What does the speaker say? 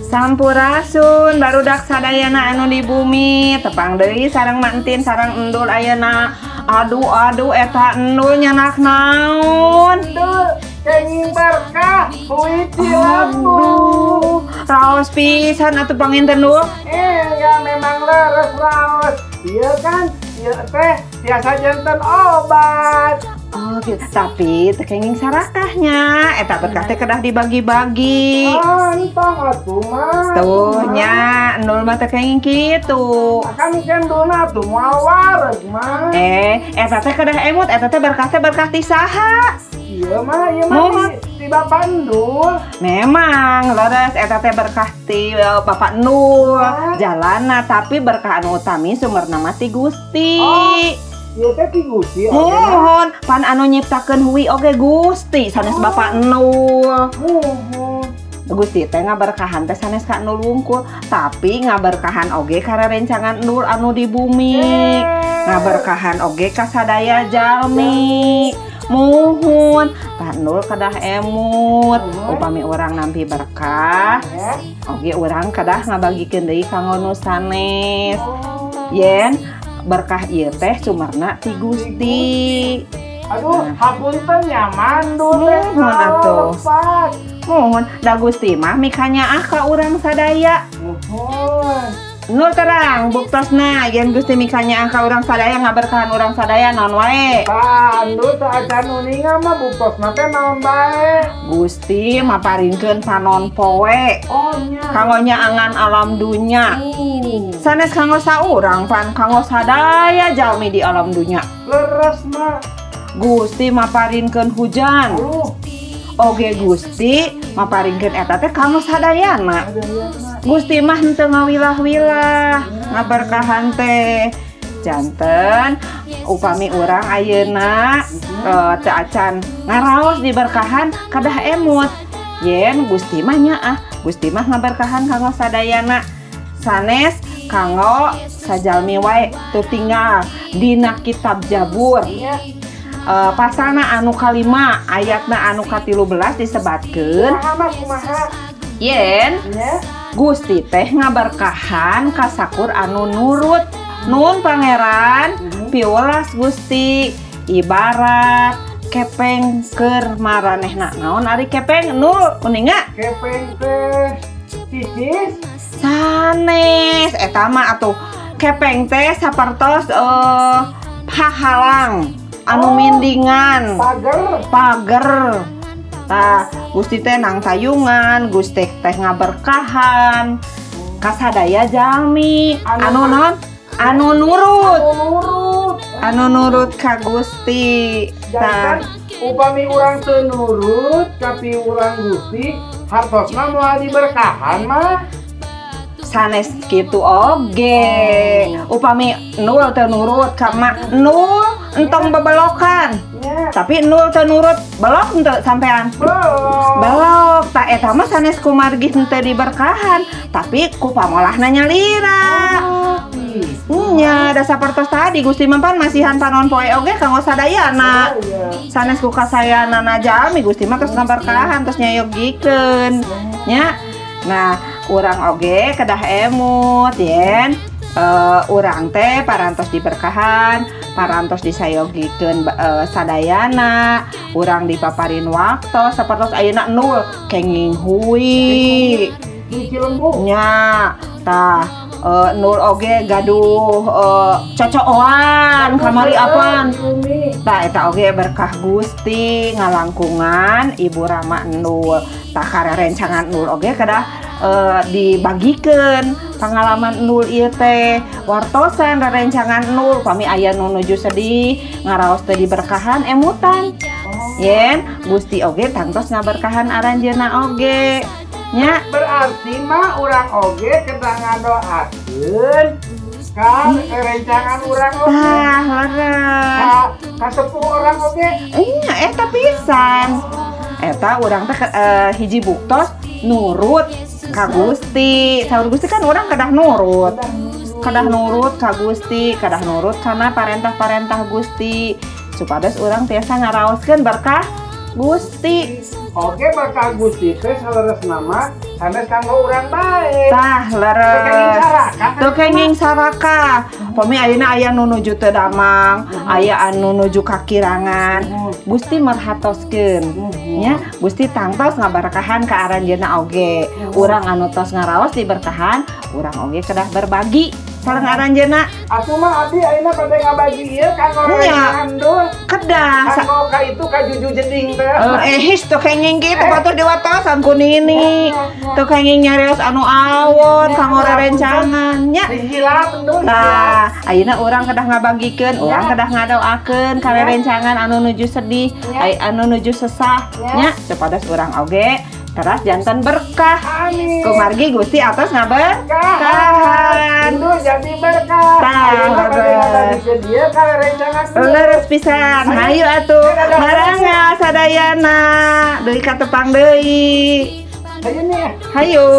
Sampurasun barudak sadayana anu di bumi, tepang deui sareng Mak Entin sareng Endul ayeuna. Aduh aduh eta Endul nyanak naon? Endul kenging berkah hui Cilembu. Raos pisan atuh panginten Dul. Ya memang leres raos. Iya kan? Ieu teh biasa janten obat. Oh gitu. Tapi teu kenging sarakahnya, eta berkah teh kedah dibagi-bagi. Oh, entong atuh mah. Tuh nya, Endul mah teu kenging kitu. Kan kendulna atuh moal wareg mah. Eta teh kedah emut, eta teh berkah teh berkah ti saha? Iya mah, iya mah ti Bapak Endul. Memang leres eta teh berkah ti Bapak Endul. Jalana tapi berkah anu utami sumberna mah ti Gusti. Oh. Ieu teh ti Gusti oge. Muhun, pan anu nyiptakeun hui oge Gusti, sanes Bapak Endul. Muhun. Gusti teh ngaberkahan teh sanes ka Endul wungkul, tapi ngaberkahan oge ka rerencangan Endul anu di bumi. Ngaberkahan oge ka sadaya jalmi. Muhun, tah Endul kedah emut. Upami urang nampi berkah, oge urang kedah ngabagikeun deui kanggo nu sanes. Yen berkah ieu teh sumerna ti Gusti. Aduh, hapunten nyaman dul teh. Muhun atuh. Muhun, da Gusti mah mikanyaah ka urang sadaya. Muhun. Nur terang buktosna yen Gusti mikanyaah ka urang sadaya ngaberkahan urang sadaya naon wae. Tah, Endul teu acan uninga mah buktosna teh naon bae. Gusti maparinkeun panon poe. Oh nya. Kanggo nyaangan alam dunya. Sanes kanggo saurang pan kanggo sadaya jalmi di alam dunya. Leres mah. Gusti maparinkeun hujan. Oge Gusti maparinkeun eta teh kanggo sadayana. Gusti mah henteu ngawilah-wilah ngaberkahan teh. Janten upami urang ayeuna teu acan ngaraos diberkahan kadah emut. Yen Gusti mah nyaah, Gusti mah ngaberkahan kanggo sadayana. Sanes kanggo sajalmi wae teu tinggal dina kitab Jabur. Pasalna anu kalima ayatna anu ka-13 disebatkeun. Yen Gusti teh ngaberkahan kasakur anu nurut. Nun pangeran piwelas Gusti ibarat kepeng keur maranehna. Naon ari kepeng nul uninga? Kepeng teh cicis sanes eta mah atuh kepeng teh sapertos pahalang anu mindingan pager pager. Tah Gusti teh nang tayungan, Gusti teh ngaberkahan kasadaya jalmi anu naon anu nurut anu nurut ka Gusti. Tah upami urang teu nurut ka piwulang Gusti hartosna moal diberkahan mah. Sanes kitu oge. Upami nul teu nurut ka mak nul entong bebelokan. Tapi nul teu nurut belok henteu sampean. Belok. Tah eta mah sanes kumargi henteu diberkahan, tapi ku pamolahna nyalira. Nya da sapertos tadi Gusti mah pan masihan panon poe oge kanggo sadayana. Sanes ku kasayanana jalmi Gusti mah terus ngaberkahan terus nyayogikeun. Nya. Nah, urang oge kedah emut yen urang teh parantos diberkahan, parantos disayogikeun sadayana, urang dipaparin waktos sapertos ayeuna nul kenging hui di Cilembu. Nya, tah nul oge gaduh cocoan kamari apan. Tah eta oge berkah Gusti ngalangkungan Ibu Rama Endul. Tah karerencangan Endul oge kedah dibagikeun pengalaman Endul ieu teh wartosan rerencangan Endul pami aya nu nuju sedih ngaraos teh diberkahan emutan. Yen Gusti oge tangtos ngaberkahan aranjeunna oge. Nya berarti mah urang oge kedah ngadoakeun ka rerencangan urang oge. Tah leres. Ka sepuh urang oge. Nya eta pisan. Eta urang teh hiji buktos nurut ka Gusti. Saur Gusti kan urang kedah nurut. Kedah nurut ka Gusti, kedah nurut kana parentah-parentah Gusti supados urang tiasa ngaraoskeun berkah Gusti. Oke, berkah Gusti teh saleresna mah Sanes kanggo urang bae. Tah leres. Teu kenging sarakah. Pami ayeuna aya nu nuju teu damang, aya anu nuju kakirangan. Gusti merhatoskeun nya, Gusti tangtos ngaberkahan ka aranjeunna oge. Urang anu tos ngaraos diberkahan, urang oge kedah berbagi sareng aranjeunna. Atuh mah abdi ayeuna bade ngabagi ieu kanggo rerencangan dul. Kedah kanggo ka itu ka juju jeding teh. His teu kenging kitu batur diwatosan ku nini. Teu kenging nyarios anu awon kanggo rerencangan nya. Hilap endul. Tah, ayeuna urang kedah ngabagikeun, urang kedah ngadoakeun ka rerencangan anu nuju sedih, anu nuju sesah nya supados urang oge teras janten berkah. Amin. Kumargi Gusti atos ngaberkahan. Endul jadi berkah. Tah, leres pisan. Hayu atuh marangga sadayana deui ka tepang deui. Hayu nih. Hayu.